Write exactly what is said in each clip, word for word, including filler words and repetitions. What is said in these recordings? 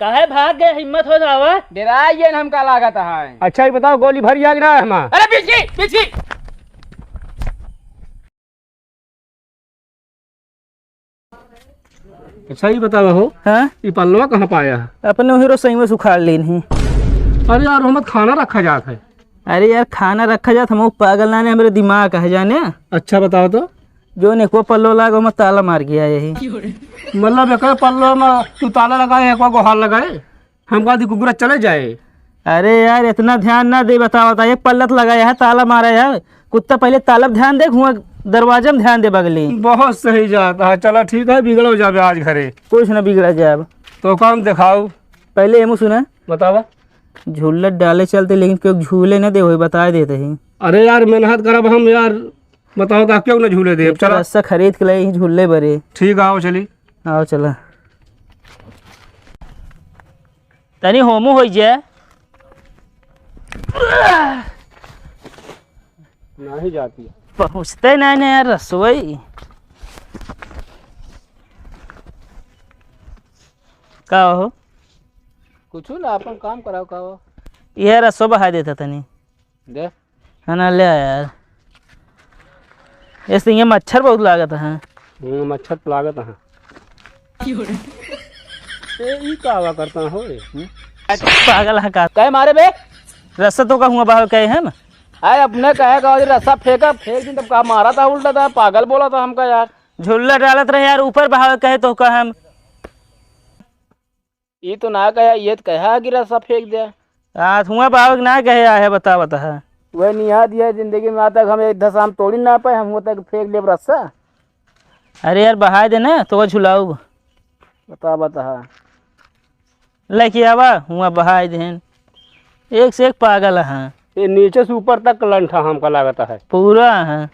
काहे भाग गए, हिम्मत हो जावा। डेराइए न, हमका लागत है। अच्छा, ये बताओ, गोली भरी आग ना है हमार? अरे, पीछे, पीछे। अच्छा, ये बतावा हो, हाँ? ये पल्लवा कहाँ पाया है? अपने वही रसोई में से उखाड़ लेन ही। अरे यार, हमार खाना रखा जात है। अरे यार, खाना रखा जात, हम पागल ना ने, हमरे दिमाग है जाने। अच्छा, बताओ तो। जो नेकवा पल्लो लाग, ओमा ताला मार गया यही। मतलब, एक पल्लो में तू ताला लगाए, एक गोहार लगाए, हम कहा दी कुकुरा चले जाए। अरे यार, इतना ध्यान ना दे, बतावा था, एक पल्ला तो लगाया है, ताला मारा है। कुत्ता पहले ताला पे ध्यान दे, हुआ दरवाजा में ध्यान दे बगली। बहुत सही जाता है। चला ठीक है, बिगड़ो जाबे आज घरे। कुछ ना बिगड़ा जाब। तो काम दिखाओ। पहले एमू सुना। बतावा। झूला डाले चलते, लेकिन क्यों झूले ना दे, वही बता देते ही। अरे यार, मेहनत करब हम यार, बताओ तो क्यों ना झूले दे। एक चला। रस्सा खरीद के लाई झूले बरे। ठीक, आओ चली। आओ चला। तनी होमो होई जाए। नहीं जाती है। पहुँचते नहीं ने यार रसोई। का हो? कुछ ना, अपन काम कराओ, का हो? ये रसो बहा देता तनी। दे। है ना, ले आ यार। ऐसे ये मच्छर बहुत लागत है। हम्म, मच्छर तो लागत है। ए, ई का हुआ करता हो रे? हम्म? पागल है का? काहे मारे बे? रस्सा तो का हुआ बाहर कहे हम? अरे अपने कहे का रस्सा फेंका, फेंक दिन तब का मारा था उल्टा था, पागल बोला था हमका यार। झुल्ला डालत रहे यार, ऊपर बहावे कहे तो का हम। ई तो ना कहा, ये तो कहा कि रस्सा फेंक दे। आ, हुआ बाबा के ना कहे आहे, बता, बता। वह निहा दिया जिंदगी में, आज तक हम एक दस आम तोड़ी ना पाए, हम हुआ तक फेंक देब रस्सा। अरे यार, बहाय दे ना, तो वो झुलाऊ। बता, बता। लेके आवा, हुआ बहाय देन। एक से एक पागल है। ये नीचे से ऊपर तक लंठा हमका लागत है। पूरा है।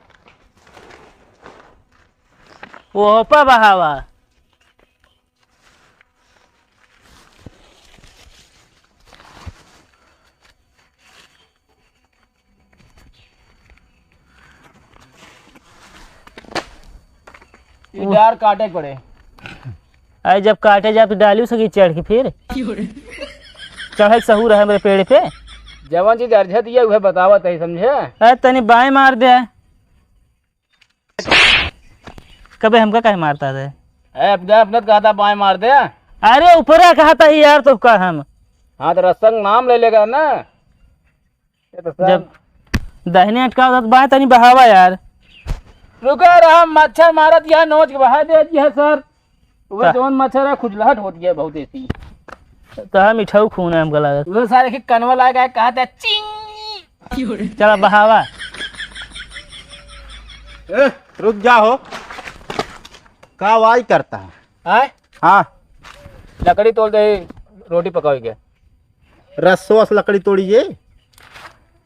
वो होपा बहावा। ई वो डार काटे पड़े। अरे जब काटे जाब तो डाली सकी चढ़ के फिर। चढ़े के सहूर है हमरे पेड़ पे। जवन चीज अरझत ये उहे बतावत है, समझे? अरे तनी बाएं मार दे। कबे हमका काहे मारता रे? ए, अपने, अपने तो कहा था बाएं मार दे। अरे, ऊपरा कहा था ही यार, तो का हम? हाँ, तो रस्सा का नाम ले लेगा ना। ये तो सब जब दाहिने अटका होता तो बाएं तनी बहावा यार। रुका रहा, मच्छर मारत यह नोच के बहा दे जी है सर। वो का? जौन मच्छर है, खुजलाहट होती है बहुत ऐसी। तो हम मिठाऊ खून है हमका लागत। वो सारे के कनवा लाग गए, कहा था, "चिंग।" चला बहावा। ए, रुक जा हो। का आवाज करता है? आय? हाँ। लकड़ी तोड़ दे, रोटी पकाओगे। रस्सो अस लकड़ी तोड़िए।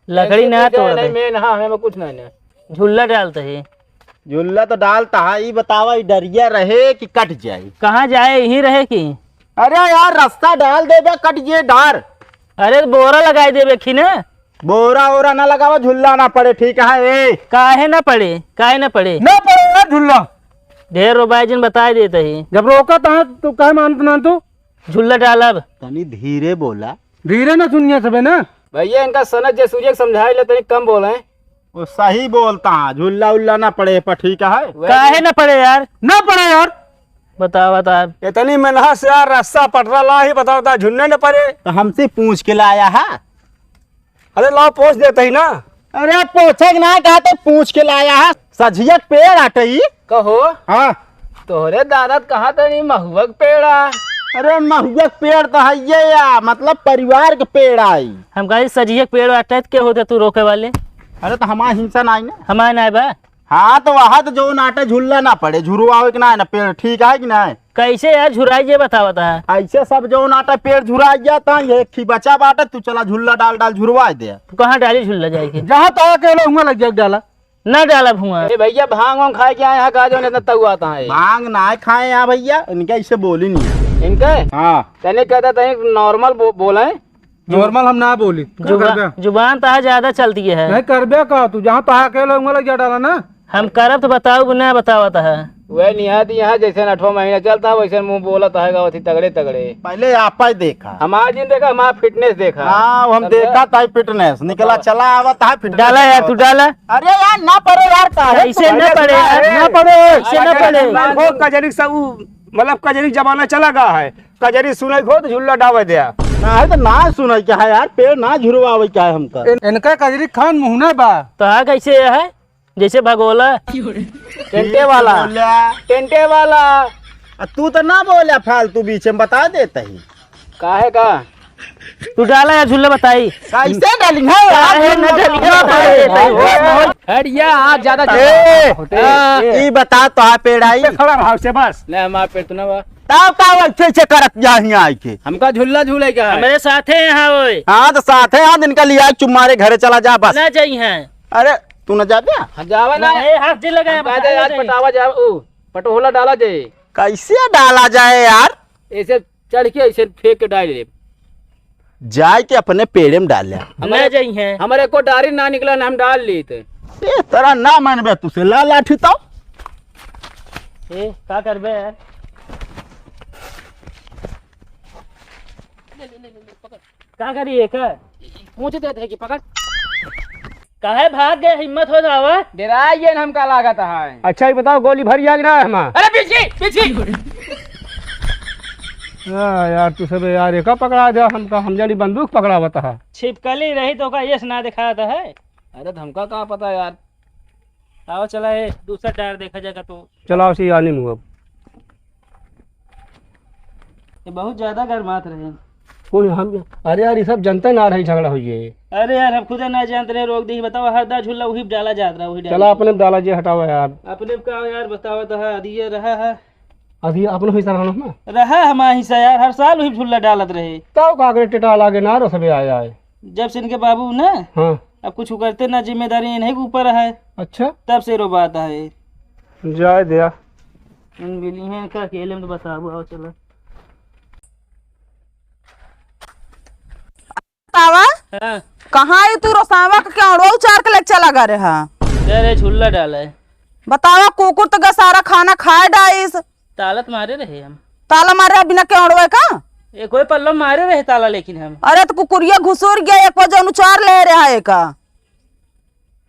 लकड़ी ना ऐसे तो तोड़ है, दे। नहीं, मैं ना, हमें कुछ नहीं ना। झुल्ला डालते ही। झुल्ला तो डालता है, ई बतावा, ई डरिया रहे कि कट जाए? कहाँ जाए, यहीं रहे कि? अरे यार, रस्सा डाल देबे, कट जे डार। अरे, तो बोरा लगाई देबे खी ना। बोरा ओरा ना लगावा, झुल्ला ना पड़े, ठीक है? ए। काहे ना पड़े, काहे ना पड़े? ना पड़े यार झुल्ला। ढेर रोबाई जिन बताई देते ही। जब रोका तो, तो काहे मानत ना तू? झुल्ला डालब। तनी धीरे बोला। धीरे ना सुनिया सबे ना। भैया, इनका सनत जसूरिया के समझाई ले, तनी कम बोले। वो सही बोलता है, झुल्ला उल्ला ना पड़े पर, ठीक है? काहे ना पड़े यार? ना पड़े यार। बतावा तो आप। इतनी मेहनत से यार रस्सा पटरा ला ही, बतावा तो झुल्ले न पड़े। तो हमसे पूछ के लाया है? अरे लाओ, पूछ देते ही ना। अरे पूछे के ना कहा तो पूछ के लाया है। सझिया के पेड़ आटे ही। कहो। हाँ। तोहरे दादा तो कहा था नहीं महुआ के पेड़ आ। अरे महुआ के पेड़ तो है ये या, मतलब परिवार के पेड़ आई। हम कहा सझिया के पेड़ आटे के होते तू रोके वाले? अरे तो हमार हिंसा ना आई ना। हमार ना बा। हाँ, तो वहाँ तो जौन आटे झुल्ला ना पड़े, झुरवावे के ना है ना पेड़, ठीक है कि ना? कैसे यार झुराई, ये बतावत है। ऐसे सब जौन आटे पेड़ झुराई जाता है, एक ही बचा बाटे, तू चला झुल्ला डाल डाल झुरवाई दे। तू कहाँ डाली झुल्ला जाए के? जहाँ तो आके लो, हुआं लग जाए डाला। ना डालब हुआं। ए भैया, भांग वांग खाए के आए हैं का, जौन इतना तऊ आता है? भांग ना खाए यहाँ भैया, इनके ऐसे बोली नहीं है। इनके? हाँ। तने कहता था, normal बो-, बोले। नॉर्मल हम ना बोली। का जुबा-, करबे? जुबान तो ज्यादा चलती है। नहीं करबे का तू, जहाँ तहाँ अकेले हुआ लग जा डाला ना। हम करब तो बताऊ, ना बतावत है। वह निहाद यहाँ जैसे अठवा महीना चलता है, वैसे मुँह बोलत है, गावत ही तगड़े तगड़े। पहले आपा ही देखा। हमार जिन देखा, हमार fitness देखा। हाँ, हम समझे? देखा था fitness, निकला बताओ। चला आवत है fitness। डाला यार, तू डाला। अरे यार, ना पड़े यार, काहे ऐसे ना पड़े यार, ना पड़े, ऐसे ना पड़े। वो कजरी सब, मतलब कजरी जमाना चला गया है, कजरी सुनाई हो तो झुल्ला डावे दे। ना है तो ना सुनाई क्या है यार, पेड़ ना झुरवावे क्या है हमका। इन-, इनका कजरी खान मुहना बा। तो हाँ, कैसे है? जैसे भगोला। टेंटे वाला। बोला। टेंटे वाला। आ, तू तो ना बोला फालतू, बीच में बता देता ही। काहे का? तू डाला या झुल्ला बताई। कैसे डाली है यार? काहे न डाली है? हट या, आज ज्यादा ए, होते। हाँ। ई बता तो आ पेड़ाई। खड़ा भाव से बस। नहीं, हमार पेड़ तो ना बा। तब का वो अच्छे से करत जा हियाँ आई के। हमका झुल्ला झूले का है। हमरे साथे यहाँ होए। हाँ, तो साथे यहाँ इनका लिया चुप मारे घरे चला जा बस। ना जाई हैं। अरे, तू न जाबे? हम जावे ना। ए, हाथ जे लगाए, हम कहते बता आज दे। पटावा जाए, ऊ, पटोला डाला जाए। कैसे डाला जाए यार? ऐसे चढ़ के ऐसे फेंक के डाल ले। जाए के अपने पेड़े में डाले। हम ना जाई हैं। हमरे को डारी ना निकला ना हम डाल ली थे। ए, तेरा ना मानबे तू से ला लाठी तो। ए, का करबे यार? का करी एकर? मुझे दे दे कि पकड़। काहे भाग गए, हिम्मत हो जावा। डेराइए न हमका लागत है। अच्छा, ये बताओ, गोली भरी आग ना है हमार? अरे पीछे, पीछे। हाँ यार, तू सब यार, एका पकड़ा दे हमका, हम जानी बंदूक पकड़ावत है। छिपकली रही तो का यस ना दिखाता है। अरे, तो हमका का पता यार। आओ चला, ए, दूसरा टायर देखा जाएगा तो। चलाओ सी आनी मुँह अब। ये बहुत ज्यादा गरमात रहे। कोई हम, अरे यार, ये सब जनते ना रही, झगड़ा होइए। अरे यार, हम खुदे ना जानते रहे, रोक दी, बताओ, हर दा झुल्ला वही डाला जात रहा, वही डाला चला, जात अपने डाला जे हटावा यार। अपने का यार, बतावा तो है, अभी ये रहा है। अभी अपने हिस्सा रहना ना। रहा हमारा हिस्सा यार, हर साल वही झुल्ला डालत रहे। तब का करे, टेटा लागे ना रो सबे आए आए। जब से इनके बाबू ना, हाँ। अब कुछ करते ना, जिम्मेदारी इन्हीं के ऊपर है। अच्छा। तब से रो बात है। जाए दिया। इन मिली हैं का अकेले में तो बताबू, आओ चला। बतावा, हाँ। कहाँ है तू रोसावा के केवड़वा उचार के लेके चला गा रहे हा? अरे झुल्ला डाला है। बतावा, कुकुर तो गा सारा खाना खाए डाइस। ताला तो मारे रहे हम। ताला मारे रहे बिना केवड़वे का? एक कोई पल्ला मारे रहे ताला, लेकिन हम। अरे तो कुकुरिया घुसुर गया, एक वजह उचार ले रहा है का?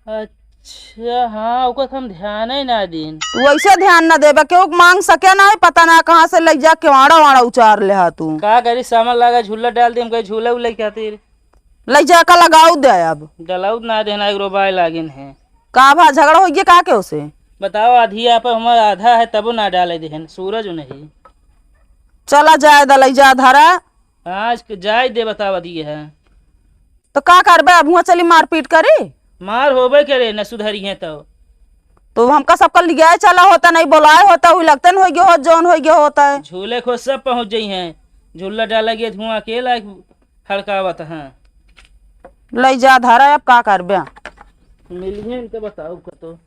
अच्छा, हाँ, ओकर हम ध्यान ही ना दीन। तू ऐसे ध्यान ना देबे, केहू के मांग सके ना है, पता ना कहाँ से लइ जा, केवाड़ा वाड़ा उचार ले हा तू। का करी, सामान लागा, झूला डाल दी, हम कहे झूला उला खातिर। लइ जा का लगाऊ दे अब। डलाऊ ना देना, एक रोबाए लागिन है। का भा झगड़ा हो गया का के उसे? बताओ, आधी आप हमारा आधा है, तबो ना डाले देहन, सूरज नहीं। चला जाए द, लइ जा धरा। आज के जाए दे, बतावा दिए है। तो का करबे, अब हुआं चली मारपीट करी? मार होबे करे, न सुधरी है तो। तो हमका सबका लियाए चला होता, नहीं बोलाए होता, हुई लगते न हो गया होत, जौन हो गया होता है। झूले खो सब पहुँच जाई हैं, झूला डाला गया, धुआं अकेला हड़कावत हैं। लइ जा धरा, अब का करबे? मिलिए इनके बताओ कतो।